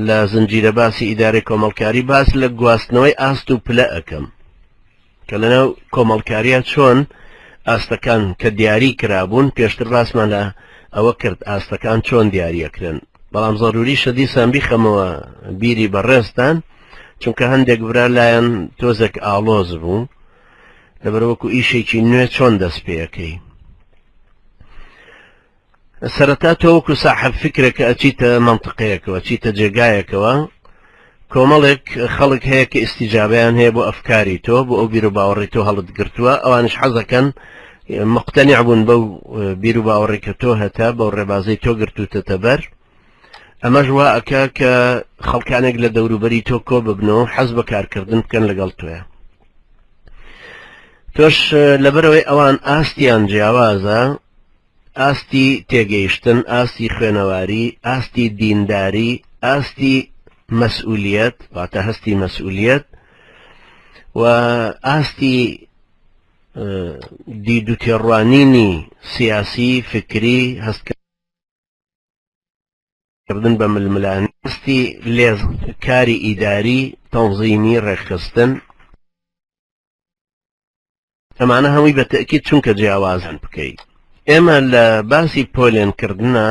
لە زنجیرە باسی ئیدارەی کۆمەڵکاری باس لە گواستنەوەی ئاست و پلە ئەکەم کە لەناو کۆمەڵکاریە چۆن ئاستەکان کە دیاری کرابوون پێشتر باسمان لە ئەوە کرد ئاستەکان چۆن دیاریەکرێن بەڵام زەروریشە دیسان بیخەمەوە بیری بەڕێزتان چونکە هەندێک برا لایەن تۆزێک ئاڵۆز بوو لەبەر وەکو ئیشێکی نوێ چۆن دەست پێەکەی سەرەتا تۆ وەکو ساحب فکرە کە ئەچیتە مەنتقەیەکەوە چیتە جێگایەکەوە کۆمەڵێک خەڵک هەیە کە ئیسیجابیان هەیە بۆ ئەفکاری تۆ بۆ ئەو بیر و باوەڕی تۆ هەڵت گرتووە ئەوانش حەزەکەن مقتەنع بوون بەو بیر و باوەڕی کە تۆ هەتا بەو ڕێبازەی تۆ گرتوتەتە بەر ئەمەش وا ئەکا کە خەڵکانێک لە دەوروبەری تۆ کۆ ببنەوە حەز بە کارکردن بکەن لەگەڵ تۆیە تۆش لەبەرەوەی ئەوان ئاستیان جیاوازە ئاستی تێگەیشتن ئاستی خوێنەواری ئاستی دینداری ئاستی مەسئولیت واتە هەستی مەسئولیت و ئاستی دید و تێڕوانینی سیاسی فکری هەستکردن کردن بە ململانێ ئاستی لێز کاری ئیداری تەنزیمی ڕێکخستن ئەمانە هەمووی بە تەئکید چونکە جیاوازن بکەی ئێمە لە باسی پۆلێن کردنا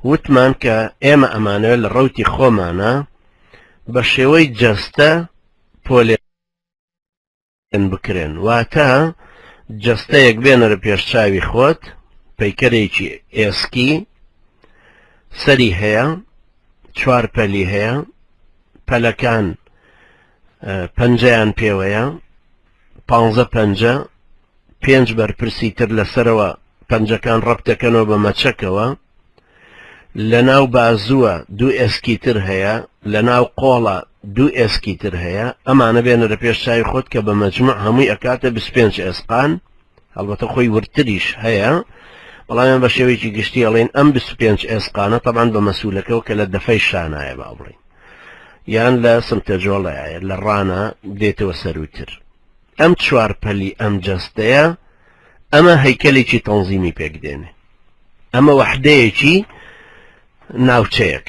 وتمان کە ئێمە ئەمانەوێت لە ڕەوتی خۆمانە بە شێوەی جەستە پۆلێن بکرێن واتە جەستەیەک بێنەرە پێش چاوی خۆت پەیکەرێکی ئێسکی سەری هەیە چوار پەلی هەیە پەلەکان پەنجەیان پێوەیە پانزە پەنجە پێنج بەرپرسی تر لەسەرەوە پەنجەکان ڕەپ دەکەنەوە بە مەچەکەوە لەناو بازووە دوو ئێسکی تر هەیە لەناو قۆڵە دوو ئێسکی تر هەیە ئەمانە بێنە لە پێش چاوی خۆت کە بە مەجموع هەمووی ئەکاتە 25 ئێسقان هەڵبەتە خۆی وردتریش هەیە بەڵام بە شێوەیەکی گشتی ئەڵێن ئەم 25 ئێسقانە تەبان بە مەسوولەکەەوە کە لە دەفەی شانایە با بڵین یان لە سمتەجۆڵەیە لە ڕانە دێتەوە سەروتر ئەم چوار پەلی ئەم جەستەیە ئەمە هەیکەلێکی تەنزیمی پێک دێنێ ئەمە وەحدەیەکی ناوچەیەک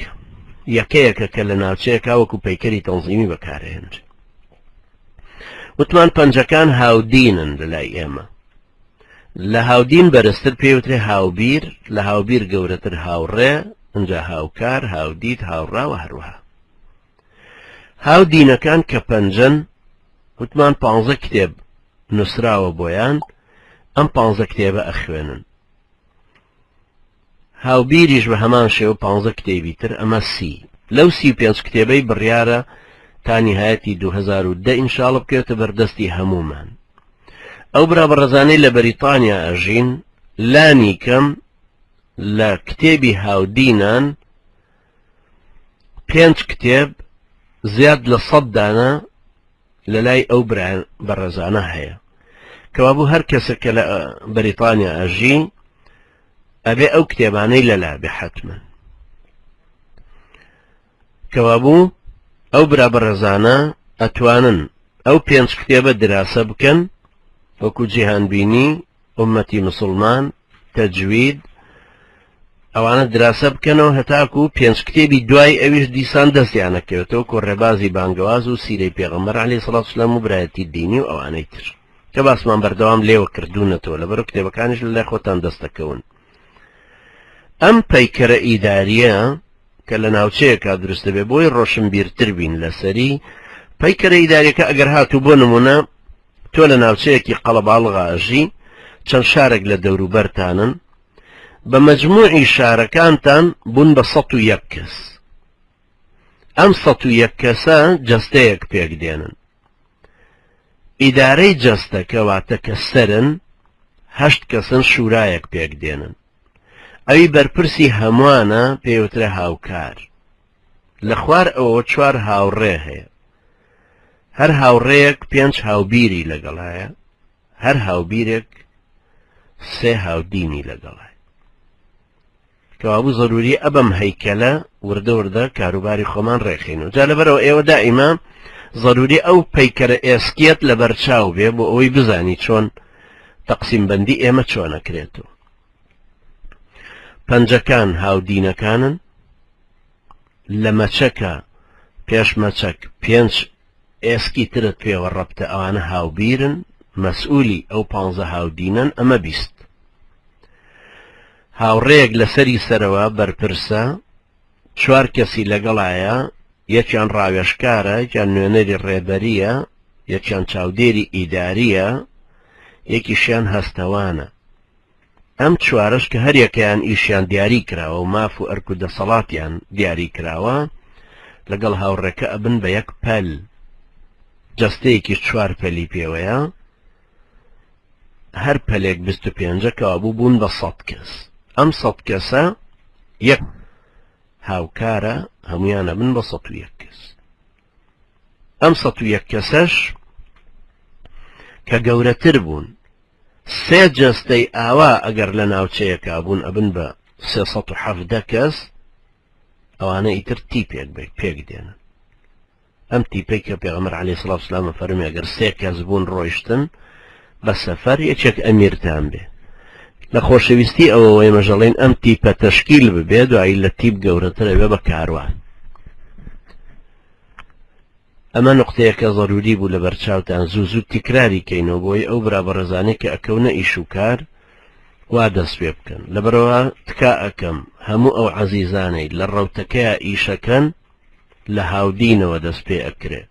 یەکەیەکە کە لە ناوچەیەکا وەکو پەیکەری تەنزیمی بەکارهێنرێ وتمان پەنجەکان هاودینن لە لای ئێمە لە هاودین بەرزتر پێوترێ هاوبیر لە هاوبیر گەورەتر هاوڕێ ئینجا هاوکار هاودید هاوڕا و هەروەها هاودینەکان کە پەنجەن وتمان پانزە کتێب نووسراوە بۆیان ئەم پانزە کتێبە ئەخوێنن هاوبیریش بە هەمان شێوە پانزە کتێبی تر ئەمە سی لەو 35 کتێبەی بڕیارە تا نیهایەتی 2010 ئینشاڵە بکەوێتە بەردەستی هەمومان ئەو برا بەڕێزانەی لە بەریتانیا ئەژین لانی کەم لە کتێبی هاودینان پێنج کتێب زیاد لە سەد دانە لە لای ئەو برا بەڕێزانە هەیە کەوابوو هەر کەسێک کە لە بەریتانیا ئەژی ئەبێ ئەو کتێبانەی لەلا بێ حەتمەن کەوابوو ئەو برا بەڕێزانە ئەتوانن ئەو پێنج کتێبە دراسە بکەن وەکو جیهانبینی ئومەتی مسلمان تەجوید ئەوانە دراسە بکەنەوە هەتاکو پێنج کتێبی دوای ئەویش دیسان دەستیانەکەوێتەوە کۆ ڕێبازی بانگەواز و سیرەی پێغەمبەر عەلەیهی سڵات وسلام و برایەتی دینی و ئەوانەی تر کە باسمان بەردەوام لێوە کردوونەتەوە لەبەر کتێبەکانیش لە لای خۆتان دەستەکەون ئەم پەیکەرە ئیداریە کە لە ناوچەیەکا دروست دەبێت بۆی ڕۆشنبیرتر بین لەسەری پەیکەرە ئیداریەکە ئەگەر هاتوو بۆ نمونە تۆ لە ناوچەیەکی قەڵەباڵغا ئەژی چەند شارێک لە دەوروبەرتانن بە مەجموعی شارەکانتان بوون بە 101 کەس ئەم 101 کەسە جەستەیەک پێک دێنن ئیدارەی جەستەکە واتە کە سەرن هەشت کەسن شورایەک پێک دێنن ئەوی بەرپرسی هەمووانە پێوترە هاوکار لە خوار ئەوەوە چوار هاوڕێ هەیە هەر هاوڕێیەک پێنج هاوبیری لەگەڵایە هەر هاوبیرێک سێ هاودینی لەگەڵای کەوابوو زەروری ئەبم هەیکەلە وردە وردە کاروباری خۆمان ڕێکخین و جا لەبەرەوە ئێوە دائیما زەروری ئەو پەیکەرە ئێسکیەت لەبەرچاو بێ بۆ ئەوەی بزانی چۆن تەقسیم بەندی ئێمە چۆنەکرێتەوە پەنجەکان هاودینەکانن. لە مەچەکە پێش مەچەک پێنج ئێسکی ترت پێوە ڕەبتە ئەوانە هاوبیرن مەسئولی ئەو پانزە هاودینەن ئەمە 20 هاوڕێیەک لەسەری سەرەوە بەرپرسە چوار کەسی لەگەڵایە یەکیان ڕاوێژکارە یەکیان نوێنەری ڕێبەریە یەکیان چاودێری ئیداریە یەکیشیان هەستەوانە ئەم چوارەش کە هەریەکەیان ئیشیان دیاری کراوە و ماف و ئەرک و دەسەڵاتیان دیاری کراوە لەگەڵ هاوڕێکە ئەبن بە یەک پەل جەستەیەکی چوار پەلی پێوەیە هەر پەلێک 25 کەوابوو بوون بە سەد کەس ئەم سەد کەسە یەک هاوکارە هەمویان ئەبن بە 101 کەس ئەم 101 کەسەش کە گەورەتر بوون سێ جەستەی ئاوا ئەگەر لە ناوچەیەکا بوون ئەبن بە 317 کەس ئەوانە ئیتر تیپێک بێت پێک دێنن ئەم تیپەی کە پێغەمبەر عەلەیهی سڵاو سلام فەرمی ئەگەر سێ کەس بوون ڕۆیشتن بە سەفەر یەکێک ئەمیرتان بێ لە خۆشەویستی ئەوەوە ئێمە ژەڵین ئەم تیپە تەشکیل ببێ دوایی لە تیپ گەورەتر ئەوێ بە کاروان ئەمە نقطەیەکە ضروری بوو لە بەرچاوتان زوو زوو تیکراری کەینەوە بۆی ئەو برا بەڕێزانەی کە ئەکەونە ئیش و کار وا دەست پێ بکەن لەبەرەوە تکا ئەکەم هەموو ئەو عەزیزانەی لە ڕەوتەکەیا ئیشەکەن لە هاودینەوە دەست پێ ئەکرێ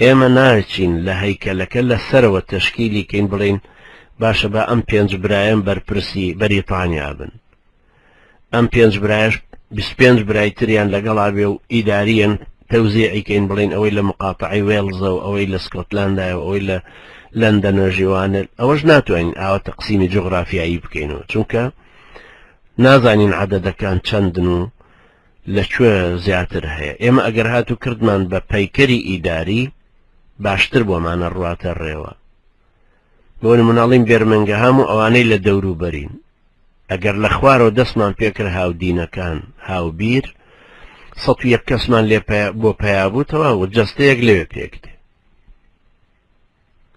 ئێمە ناچین لە هەیکەلەکە لە سەرەوە تەشکیلی کەین بڵێین باشە با ئەم پێنج برایەم بەرپرسی بەریتانیا بن ئەم پێنج برایش 25 برای تریان لەگەڵا بێ و ئیداریەن تەوزیعی کەین بڵێن ئەوەی لە مقاتعی وێڵزە و ئەوەی لە سکۆتلاندایە و ئەوەی لە لەندەنە ژیوانە ئەوەش ناتوانین ئاوە تەقسیمی جوغرافیایی بکەینەوە چونکە نازانین عەدەدەکان چەندن و لە کوێ زیاتر هەیە ئێمە ئەگەر هاتوو کردمان بە پەیکەری ئیداری باشتر بۆمانە ڕواتە ڕێوە بۆ نموناڵین بێرمنگەهام و ئەوانەی لە دەوروبەرین ئەگەر لە خوارەوە دەستمان پێکرد هاودینەکان هاوبیر 101 کەسمان لێ بۆ پەیا بوو تەواو جەستەیەک لەوێ پێک دێ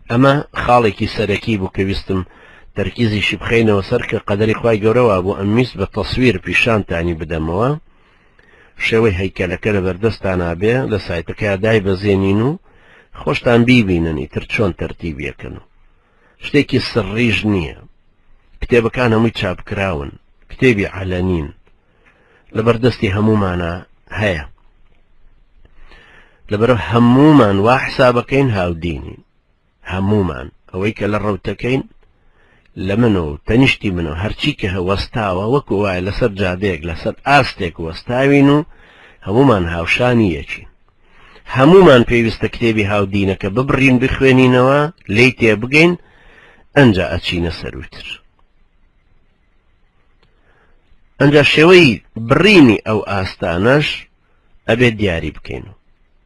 ئەمە خاڵێکی سەرەکی بوو کە ویستم تەرکیزیشی بخەینەوە سەر کە قەدەری خوای گەورە وابوو ئەم ویست بە تەسویر پیشانتانی بدەمەوە شێوەی هەیکەلەکە لە بەردەستانا بێ لە سایتەکەیا دایبەزێنین و خۆشتان بیبینن ئیتر چۆن تەرتیبیەکەن و شتێکی سڕیش نییە کتێبەکان هەمووی چاپکراون کتێبی عەلەنین لەبەردەستی هەموومانە هەیە لەبەرە هەموومان وا حسابەکەین هاودینین هەموومان ئەوەی کە لە ڕەوتەکەین لە من و تەنیشتی من و هەرچی کە وەستاوە وەکو وایە لەسەر جادەیەک لەسەر ئاستێک وەستاوین و هەموومان هاوشانی یەکین هەموومان پێویستە کتێبی هاودینەکە ببڕین بخوێنینەوە لێی تێبگەین ئەنجا ئەچینە سەروتر ئەنجا شێوەی بڕینی ئەو ئاستانەش ئەبێت دیاری بکەین و.